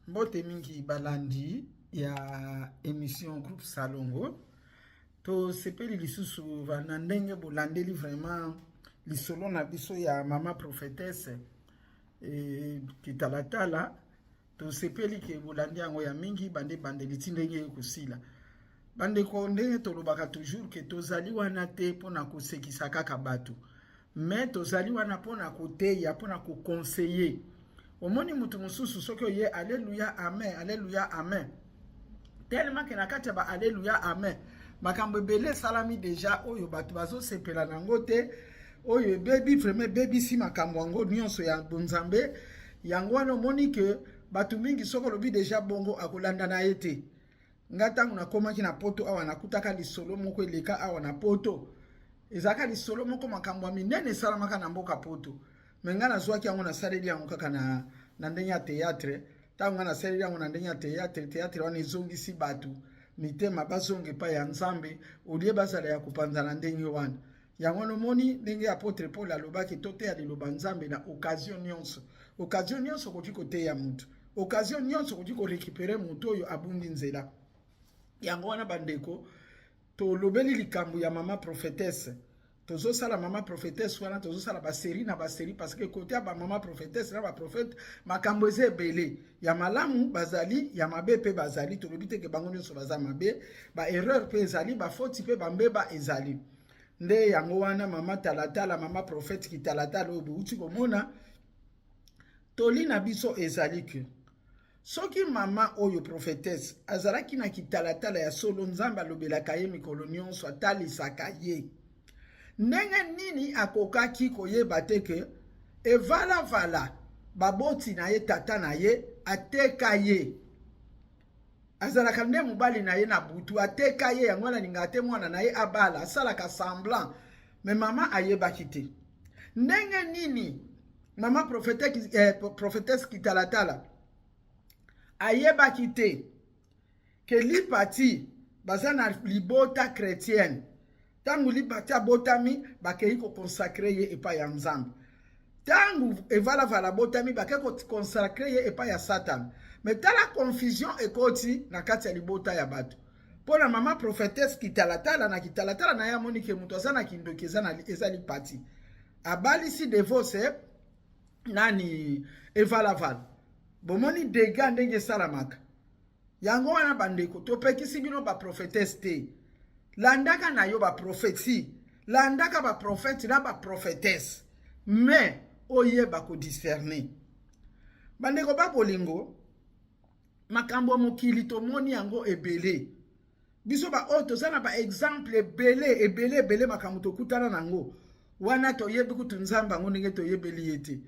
Mbote mingi balandi ya emission groupe Salongo. Tosepeli lisusu na ndenge bolandeli vraiment lisolo na biso ya mama prophetesse e, kitalatala. Tosepeli ke bolandi yango ya mingi bande bandeli ti ndenge ekosila. Bandeko, ndenge tolobaka toujours ke tozali wana te mpona kosekisa kaka bato, mais tozali wana mpona koteya, mpona koconseiller. Omoni motu mosusu soki oye alleluya amen, alleluya amen, tellement ke na kati ya ba alleluya amen makambo ebele esalami deja oyo bato bazosepela nango te, oyo ebebi vraiment, ebebisi makambo yango nyonso ya bonzambe. Yango wana omoni ke bato mingi soki olobi deja bongo akolanda na ye te. Nga ntango nakomaki na poto awa, nakutaka lisolo moko eleka awa na poto. Ezalaka lisolo moko, makambo ya minene esalamaka na mboka poto, mais ngai nazwaki yango, nasaleli yango kaka na ndenge ya théâtre. Ntango ngai nasaleli yango na ndenge ya théâtre, théâtre wana ezongisi bato mitema, bazonga epai ya Nzambe olie bazala ya kopanzana ndenge wana. Yango wana omoni ndenge apôtre Paul alobaki toteya liloba Nzambe na occasion nyonso. Occasion nyonso okoki koteya motu, occasion nyonso okoki korécupérer motu oyo abundi nzela. Yango wana bandeko, tolobeli likambo ya mama prophétesse. Tozosala mama prophétesse wana, tozosala basérie na basérie, parce que kote ya bamama prophétesse na baprophète makambo eza ebele. Ya malamu bazali, ya mabe mpe bazali. Tolobi te ke bango nyonso baza mabe. Baerreur mpe ezali, bafoti mpe bambeba ezali. Nde yango wana mama talatala, mama prophète kitalatala oyo bouti komona, toli na biso ezali ke soki mama oyo prophétesse azalaki na kitalatala ya solo, Nzambe alobelaka ye mikolo nyonso, atalisaka ye, ndenge nini akokaki koyeba te ke evalavala baboti na ye, tata na ye ateka ye, azalaka nde mobali na ye na butu, ateka ye? Yango wana alingaka te mwana na ye abala, asalaka semblant, mais mama ayebaki te. Ndenge nini mama prophétesse kitalatala ayebaki te ke Lipati baza na libota chrétienne? Ntango Lipati abotami, bakei koconsacrer ye epai ya Nzambe. Ntango Evalavala abotami, bakei koconsacrer ye epai ya Satana. Mais tala confusion ekoti na kati ya libota ya bato. Mpo na mama prophétesse kitalatala, na kitalatala na ye amoni ke moto aza na kindoki eza Lipati. Abalisi divorce nani, Evalavala. Bomoni dégâts ndenge esalamaka. Yango wana bandeko, topekisi bino baprophétesse te. Landaka na yo baprophétie, landaka baprophète na baprophétesse, mais oyeba kodiscerner. Bandeko babolingo, makambo ya mokili tomoni yango ebele. Biso baoyo toza na baexemple ebele ebele ebele, makambo tokutana nango wana, toyebi kutu Nzambe yango ndenge toyebeli ye te.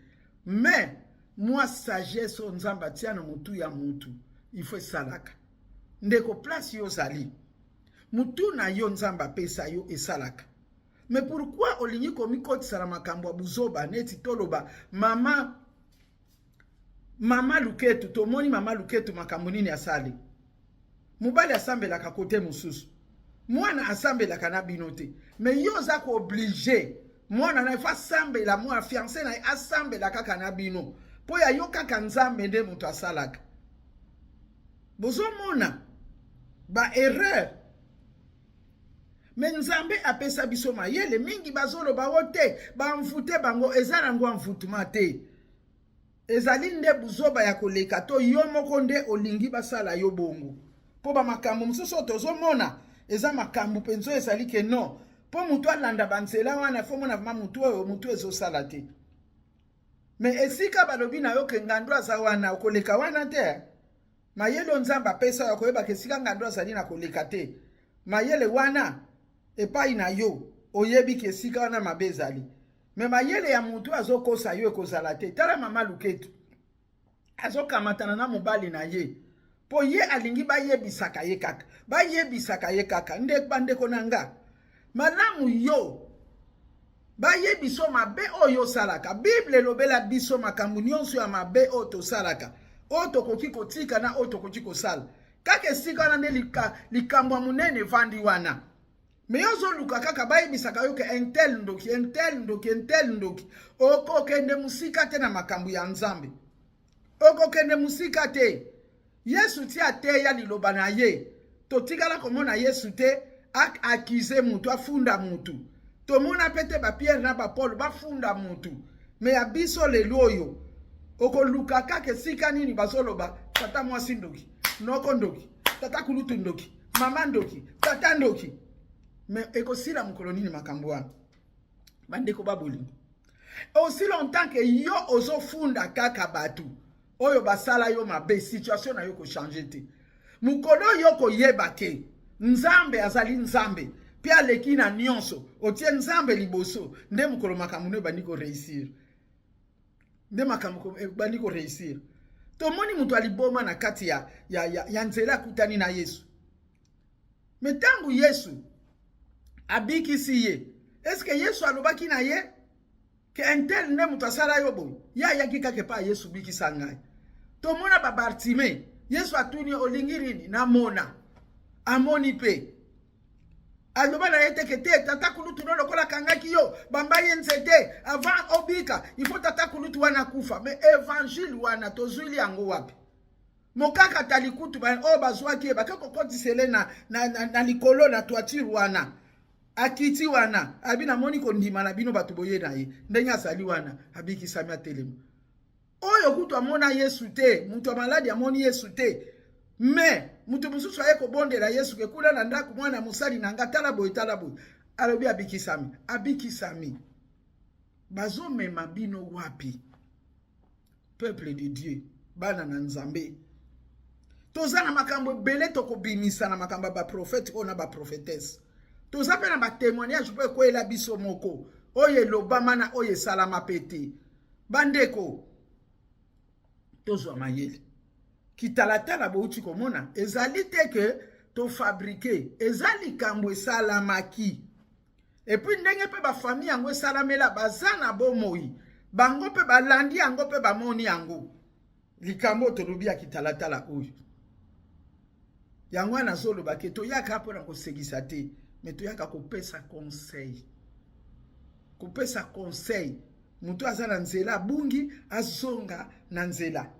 Mais mwa sagesse oyo Nzambe atia na motu ya motu, il faut esalaka. Ndeko, place yo ozali, motu na yo Nzambe apesa yo esalaka. Mais pourquoi olingi komikotisa na makambo ya buzoba neti toloba mama Luketu? Tomoni mama Luketu makambo nini asali. Mobali asambelaka kote mosusu, mwana asambelaka na bino te, mais yo oza koobliger mwana na ye faut asambela, mwana fiancé na ye asambela kaka na bino, mpo ya yo kaka Nzambe nde moto asalaka. Bozomona baerreur. Mais Nzambe apesa biso mayele mingi. Bazoloba o te bamvute bango, eza nango envoûtement te, ezali nde buzoba ya koleka to yo moko nde olingi basala yo bongo. Mpo bamakambo mosusu oyo tozomona eza makambo mpenza oyo ezali ke non, mpo motu alanda banzela wana, faut mona vraiment motu oyo motu ezosala te. Mais esika balobi na yo ke ngando aza wana, okoleka wana te. Mayele oyo Nzambe apesa yo koyebaka esika ngando azali na koleka te, mayele wana epai na yo, oyebi ke esika wana mabe ezali. Mais mayele ya motu azokosa yo ekozala te. Tala mama Luketu azokamatana na mobali na ye mpo ye alingi bayebisaka ye kaka, bayebisaka ye kaka. Nde bandeko na nga, malamu yo bayebiso mabe oyo osalaka. Bible elobela biso makambo nyonso ya mabe oyo tosalaka, oyo tokoki kotika na oyo tokoki kosala. Kaka esika wana nde likambo ya monene evandi wana. Mais yo ozoluka kaka bayebisaka yo ke un tel ndoki, un tel ndoki, un tel ndoki. Okokende mosika te na makambo ya Nzambe, okokende mosika te. Yesu ti ateya liloba na ye, totikala komona Yesu te a-accuser mutu, afunda mutu. Tomona pe te ba Pierre na ba Paul bafunda mutu. Mais ya biso lelo oyo okoluka kaka esika nini bazoloba tata mwasi ndoki, noko ndoki, tata kulutu ndoki, mama ndoki, tata ndoki. Mais ekosila mokolo nini makambo wana? Bandeko ba bolingo, aussi longtemps que yo ozofunda kaka bato oyo basala yo mabe, situation na yo kochange te. Mokolo oyo koyeba ke Nzambe azali Nzambe mpe aleki na nyonso, otie Nzambe liboso, nde mokolo makambo no ebandi koreusir, nde makambo ebandi koreusir. Tomoni moto aliboma na kati ya nzela akutani na Yesu. Me ntango Yesu abikisi ye, eske Yesu alobaki na ye ke un tel nde moto asala yo boye? Ye ayaki kaka epai Yesu, bikisa ngai. Tomona ba Bartime, Yesu atuni, olingi nini? Namona. Amoni mpe aloba na ye teke te, tata kulutu no lokola akangaki yo, bamba ye nzete, avant obika il faut tata kulutu wana akufa. Mais évangile wana tozwili yango wapi? Mokaka talikutu oyo bazwaki ye, bake kokotisele na likolo na toiture wana, akiti wana, abi namoni kondima na bino bato boye na ye, ndenge azali wana abikisami, atelemi. Oyo kutu amona Yesu te, moto ya maladi amoni Yesu te, me moto mosusu aye kobondela Yesu ke kuna na ndako mwana mosali na nga, tala boye, tala boye, alobi abikisami, abikisami. Bazomema bino wapi, peuple de Dieu, bana na Nzambe? Toza na makambo ebele tokobimisa na makambo ya baprofete oyo na baprofetese. Toza mpe na batémoignage mpo ekweyela biso moko, oyo elobama na oyo esalama mpe te. Bandeko, tozwa mayele. Kitalatala bouti komona ezali te ke tofabriquer, eza likambo esalamaki. Et puis ndenge mpe bafamille yango esalamela, baza na bomoi, bango mpe balandi yango mpe bamoni yango. Likambo oyo tolobi ya kitalatala oyo, yango wana nazoloba ke toyaka mpona kosekisa te, me toyaka kopesa conseil, kopesa conseil. Moto aza na nzela abungi, azonga na nzela.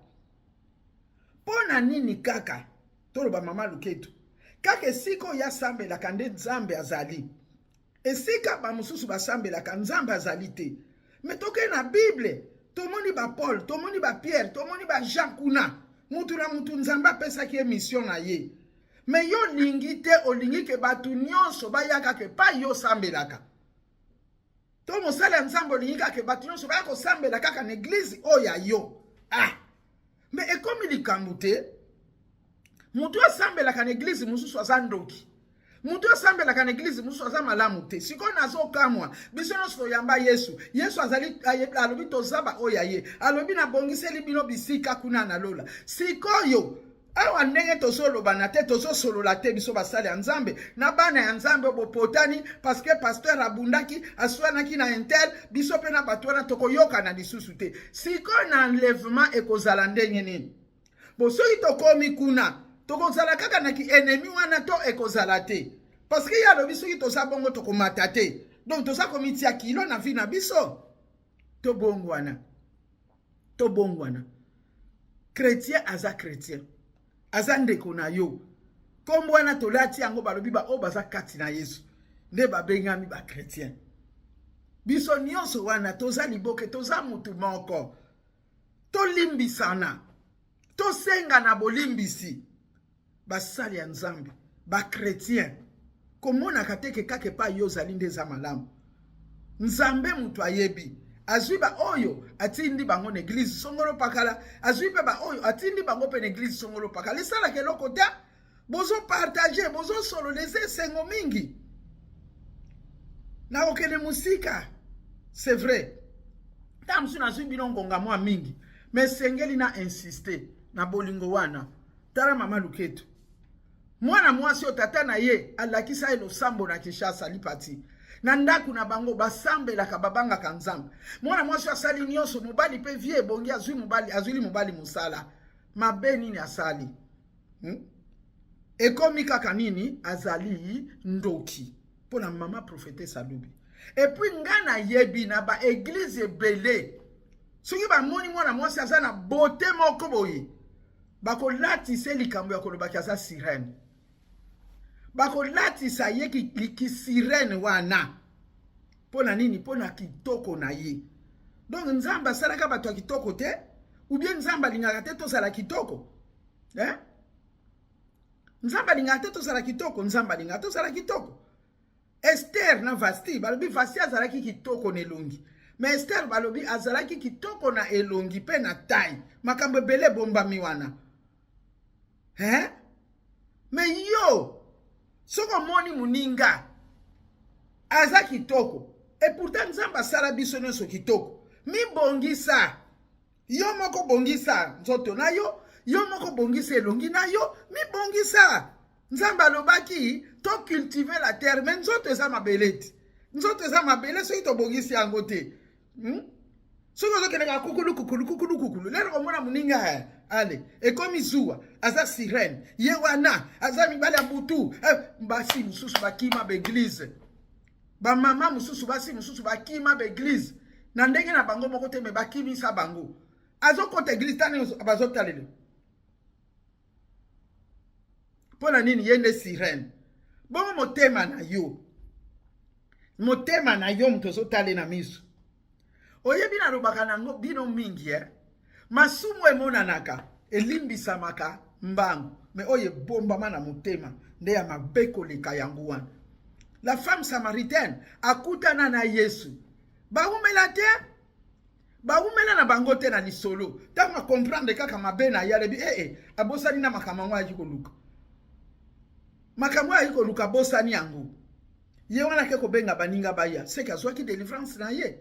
Mpo na nini kaka toloba mama Luketu, kaka esika oyo asambelaka nde Nzambe azali, esika bamosusu basambelaka Nzambe azali te? Me tokei na Bible, tomoni baPaul, tomoni baPierre, tomoni baJean kuna, mutu na mutu Nzambe apesaki ye mission na ye. Me yo olingi te, olingi ke bato nyonso baya kaka epai yo osambelaka. To mosali ya Nzambe, olingi kaka bato nyonso baya kosambela kaka na église oyo ya yo. Ah, me ekomi likambo te. Motu asambelaka na église mosusu aza ndoki, motu asambelaka na église mosusu aza malamu te. Sikoyo nazokamwa, biso nyonso toyamba Yesu. Yesu azali, alobi toza baoyo ya ye, alobi nabongiseli bino bisika kuna na lola. Sikoyo awa ndenge tozolobana te, tozosolola te, biso basali ya Nzambe na bana ya Nzambe oyo bopotani parce que pasteur abundaki, aswanaki na un tel, biso mpe na bato wana tokoyokana lisusu te. Sikoyo na enlèvement ekozala ndenge nini? Bo soki tokomi kuna, tokozala kaka na kiennemi wana to ekozala te? Parce que ye alobi soki toza bongo tokomata te. Donc toza komitia kilo na vie na biso. Tobongwana, tobongwana. Chrétien aza chrétien, aza ndeko na yo. Nkombo wana tolati yango, balobi baoyo baza kati na Yesu nde babengami bachrétien. Biso nyonso wana toza liboke, toza mutu moko. Tolimbisana, tosengana bolimbisi. Basali ya Nzambe, bachrétien, komonaka te ke kaka epai yo ozali nde eza malamu. Nzambe moto ayebi, azwi baoyo atindi bango na église songolo pakala, azwi mpe baoyo atindi bango mpe na église songolo pakala. Esalaka eloko te. Bozopartager, bozosolola, eza esengo mingi. Nakokende mosika, c'est vrai, ntango mosusu nazwi bino ngonga mwa mingi, mais esengeli na insiste na bolingo wana. Tala mama Luketu, mwana mwasi oyo tata na ye alakisa ye losambo na Kinshasa, lipati na ndako na bango basambelaka, babangaka Nzambe. Mwana mwasi oyo asali nyonso, mobali mpe vie ebongi, azwi mobali, azwili mobali mosala. Mabe nini asali, Ekomi kaka nini? Azali ndoki mpo na mama prophétesse alobi. Et puis nga nayebi na baéglise ebele, soki bamoni mwana mwasi aza na beauté moko boye. Bakolatisa ye likambo ya kolobaki aza sirene. Bakolatisa ye kisirene wana. Mpo na nini? Mpo na kitoko na ye. Donc Nzambe asalaka bato ya kitoko te, ou bien Nzambe alingaka te tozala kitoko? Eh? Nzambe alingaka te tozala kitoko, Nzambe alingaka tozala kitoko. Esther na Vasti, balobi Vasti azalaki kitoko na elongi. Mais Esther balobi azalaki kitoko na elongi pe na taille. Makambo ebele ebombami wana. Hein? Mais yo, soki omoni moninga aza kitoko, et pourtant Nzambe asala biso nyonso kitoko. Mibongisa. Yo moko bongisa nzoto na yo, yo moko bongisa elongi na yo, mibongisa. Nzambe alobaki to cultiver la terre, mais nzoto eza mabele te. Nzoto eza mabele soki tobongisi yango te. Soki ozokende kaka kukulu kukulu kukulu kukulu, lero komona moninga eh, ale ekomi zuwa, aza sirène, ye wana aza mibali ya butu eh, basi mosusu bakima ba eglise, bamama mosusu basi mosusu bakima ba eglise na ndenge na bango moko te, me bakimisa bango. Azokota eglise tani bazotalela mpo na nini? Ye nde sirène. Bongo motema na yo, motema na yo moto ozotale na miso. Oyebi nalobaka nango bino mingi eh? Masumu emonanaka elimbisamaka mbangu, me oyo ebombama na motema nde ya mabe koleka yango wana. La femme samaritaine akutana na Yesu, bawumela te, bawumela na bango te na lisolo. Ntango akomprendre kaka mabe na ye, alobi ee eh, abosani na makambo yango ayaki koluka, makambo ayaki koluka abosani yango. Ye wana ake kobenga baninga baya, seke azwaki delivrance na ye.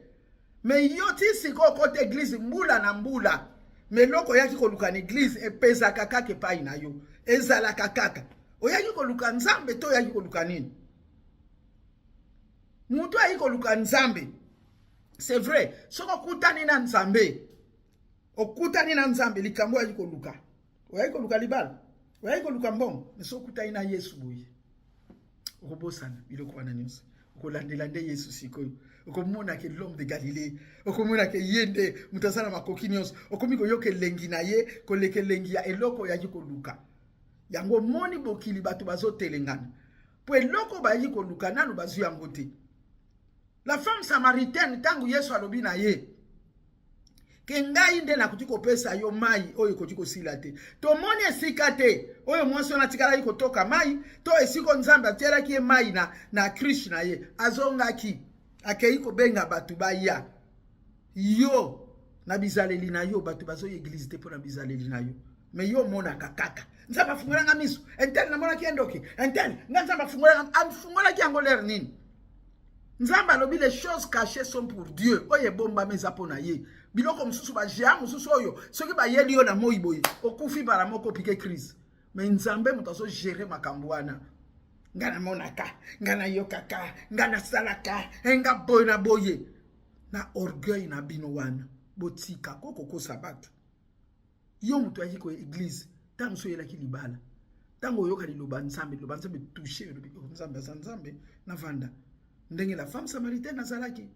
Me yo ti sikoyo okota eglise mbula na mbula, me eloko oyaki koluka na eglise epezaka kaka epai na yo, ezalaka kaka. Oyaki koluka Nzambe to oyaki koluka nini? Moto ayaki koluka Nzambe, c'est vrai, soki okutani na Nzambe, okutani na Nzambe, likambo oyaki koluka, oyaki koluka libala, oyaki koluka mbongo, mais soki okutani na Yesu boye, okobosana biloko wana nyonso, okolandela nde Yesu. Sikoyo okomona ke l'homme de Galilée, okomona ke ye nde moto aza na makoki nyonso, okomi koyoka elengi na ye koleka elengi ya eloko oyaki koluka. Yango omoni bokili bato bazotelengana po eloko bayaki koluka nanu bazwi yango te. La femme samaritaine, ntango Yesu alobi na ye ke ngai nde nakoki kopesa yo mai oyo ekoki kosila te, tomoni esika te oyo mwasi wana atikalaki kotoka mai to esika Nzambe atielaki ye mai na cruche na ye. Azongaki, akei kobenga bato baya. Yo na bizaleli na yo, bato bazoya eglise te mpo na bizaleli na yo, me yo omonaka kaka Nzambe afungolanga miso intel, namonaki ye ndoki intel, nga Nzambe afungolanga, afungolaki yango lere nini? Nzambe alobi les choses cachées sont pour Dieu. Oyo ebombami eza mpo na ye. Biloko mosusu, bagéant mosusu oyo soki bayeli yo na moi boye, okufi mbala moko, opike crise. Me Nzambe moto azogere makambo wana. Nga namonaka, nga nayokaka, nga nasalaka, nga boye na boye. Na orgueil na bino wana, botika kokokosa bato. Yo moto ayaki ko eglise, ntango mosusu oyelaki libala, ntango oyoka liloba Nzambe, liloba Nzambe touche, olobi Nzambe aza Nzambe, navanda ndenge la femme samaritaine azalaki.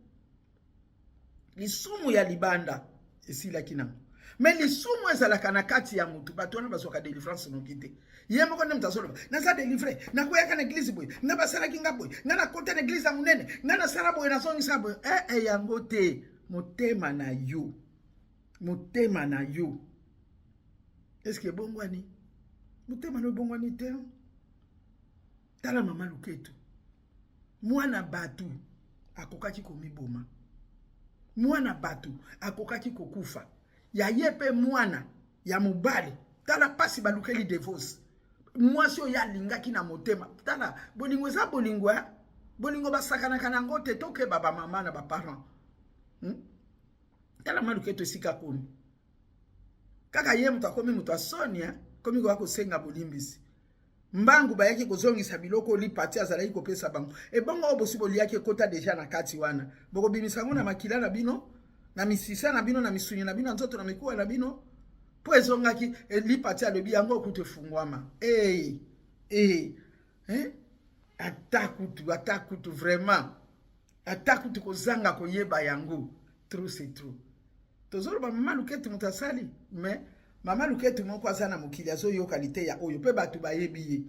Lisumu ya libanda esilaki nango, me lisumu ezalaka na kati ya motu, bato wana bazwaka delivrance noki te. Ye moko nde moto azoloba naza delivre, nakweyaka na eglise boye, nga basalaki nga boye, nga nakota na eglise ya monene, nga nasala boye, nazongisa boye. Eh, yango te. Motema na yo, motema na yo eske ebongwani? Motema na yo ebongwani te. Tala mama Luketu, mwana bato akokaki komiboma, mwana bato akokaki kokufa, ya ye mpe mwana ya mobali. Tala mpasi balukeli divorce, mwasi oyo alingaki na motema. Tala bolingo eza bolingo, eh? Bolingo basakanaka na yango te. Tokeba bamama na baparent, Tala mama Luketu esika akomi, kaka ye moto akomi moto asoni, komi koya kosenga bolimbisi. Mbangu bayaki kozongisa biloko lipati azalaki kopesa bango. Ebongo oyo bosi boliaki ekota deja na kati wana, bokobimisa yango na makila na bino, na misisa na bino, na misuni na bino, na nzoto, na mikuwa na bino, mpo ezongaki. Lipati alobi yango kutu efungwama. Hey, hey, eh? Ata kutu, ata kutu vraiment, ata kutu kozanga koyeba yango, trop c'est trop. Tozoloba mama Luketu moto asali, mais Mama Luketu moko aza na mokili azoyoka liteya oyo mpe bato bayebi ye.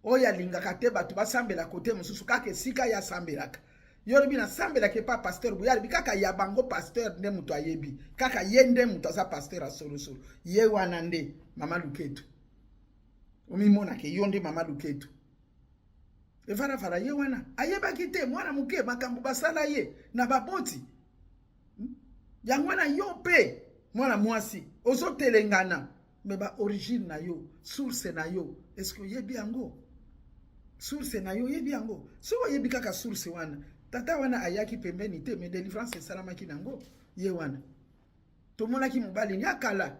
Oyo alingaka te bato basambela kote mosusu, kaka esika ye asambelaka. Yo olobi nasambelaka epa pasteur boye, alobi kaka ya bango pasteur nde moto ayebi, kaka ye nde moto aza pasteur ya solosolo. Ye wana nde mama Luketu. Omimonaka yo nde mama Luketu. Evalafala ye wana ayebaki te mwana moke makambo basala ye na baboti. Yango wana yo mpe mwana mwasi ozotelengana, me ba origine na yo, source na yo, est-ce que oyebi yango? Source na yo oyebi yango? Soki oyebi kaka source wana, tata wana ayaki pembeni te, me delivrance esalamaki nango ye wana. Tomonaki mobali ya kala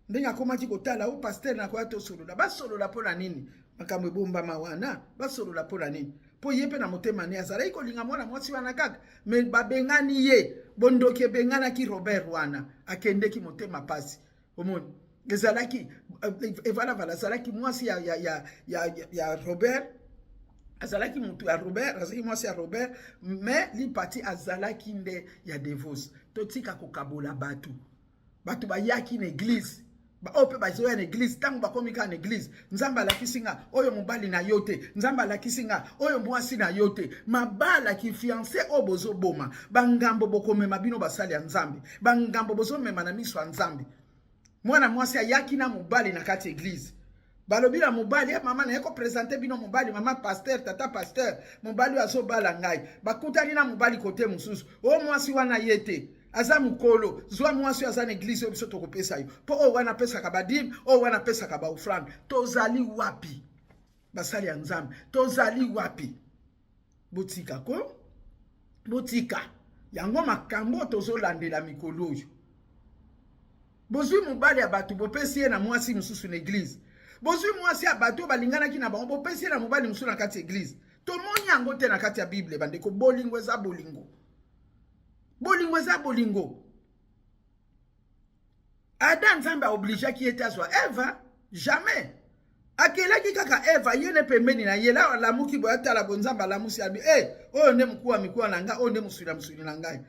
ndenge akomaki kotala o pasteur na koya tosolola, basolola mpo na nini? Makambo ebombama wana, basolola mpo na nini? Mpo ye mpe na motema ne azalaki kolinga mwana mwasi wana kaka, me babengani ye, bondoki ebenganaki Robert wana, akendeki motema pasi. Omoni ezalaki evalavala, azalaki mwasi ya, ya, ya, ya, ya Robert, azalaki motu ya Robert, azalaki mwasi ya Robert, me lipati azalaki nde ya Devos. Totika kokabola bato. Bato bayaki na eglise, oyo mpe bazoya na eglise, ntango bakomi kaka na eglise, Nzambe alakisi nga oyo mobali na yo te, Nzambe alakisi nga oyo mwasi na yo te. Mabala ki fiancé oyo bozoboma, bangambo bokomema bino basali ya Nzambe, bangambo bozomema na miso ya Nzambe. Mwana mwasi ayaki na mobali na kati eglise, balobi na mobali, mama naye kopresente bino mobali, mama pasteur, tata pasteur, mobali oyo azobala ngai. Bakutani na mobali kote mosusu, oyo mwasi wana ye te, aza mokolo, zwa mwasi oyo aza na eglise oyo biso tokopesa yo, mpo oyo wana apesaka badime, oyo wana apesaka baofrande. Tozali wapi basali ya Nzambe? Tozali wapi? Botika ko, botika yango makambo tozolandela mikolo oyo. Bozwi mobali ya bato, bopesi ye na mwasi mosusu na eglise. Bozwi mwasi ya bato balinganaki na bango, bopesi ye na mobali mosusu na kati ya eglise. Tomoni yango te na kati ya Bible, bandeko. Bolingo eza bolingo, bolingo eza bolingo. Adam, Nzambe aobligeaki ye te azwa Eva, jamais. Akelaki kaka Eva ye ne pembeni na ye, la alamuki boye, atala bo, Nzambe alamusi abi, eh, oyo nde mokuwa mikuwa na ngai, oyo nde mosuli ya mosuli na ngai.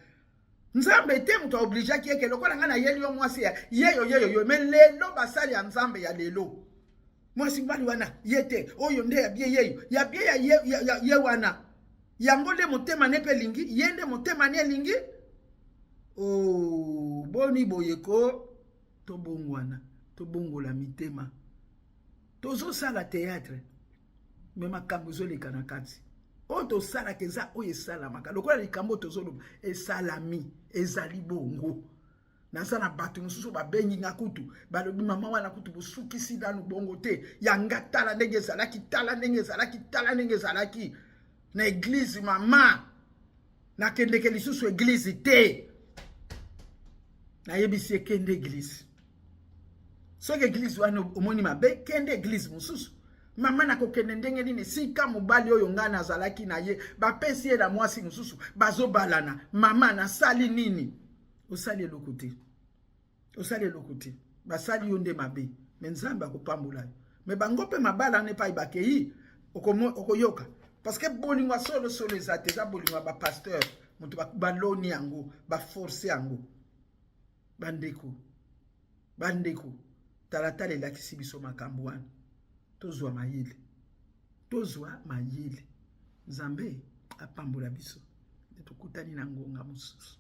Nzambe te moto aobligeaki ye ke lokola ngai nayeli yo mwasi ya yeyo yeyo yo. Me lelo basali ya Nzambe ya lelo, mwasi mobali wana ye te, oyo nde ya bie yeyo ya bie ya ye, ya, ya, ye wana, yango nde motema ne mpe elingi ye, nde motema ne elingi. Oh, boni boye ko, tobongwana, tobongola mitema. Tozosala théâtre, me makambo ezoleka na kati. Oyo tosalaka eza oyo esalamaka, lokola likambo tozoloba esalami, ezali bongo. Naza na bato mosusu babengi nga kutu, balobi mama wana kutu bosukisi nanu bongo te, yanga tala ndenge ezalaki, tala ndenge ezalaki, tala ndenge ezalaki na eglise. Mama, nakendeke lisusu eglise te. Nayebisi ekende eglise, soki eglise wana omoni mabe, kende eglise mosusu. Mama, nakokende ndenge nini sika mobali oyo ngai nazalaki na ye bapesi ye na mwasi mosusu, bazobalana? Mama, nasali nini? Osali eloko te, osali eloko te, basali yo nde mabe, me Nzambe akopambola yo. Me bango mpe mabala wana epai bakei, okoyoka, parce que bolingo ya solosolo eza te, eza bolingo ya bapasteur, moto baloni yango, baforce yango. Bandeko, bandeko, talatala elakisi biso makambo wana. Tozwa mayele, tozwa mayele. Nzambe apambola biso, tokutani na ngonga mosusu.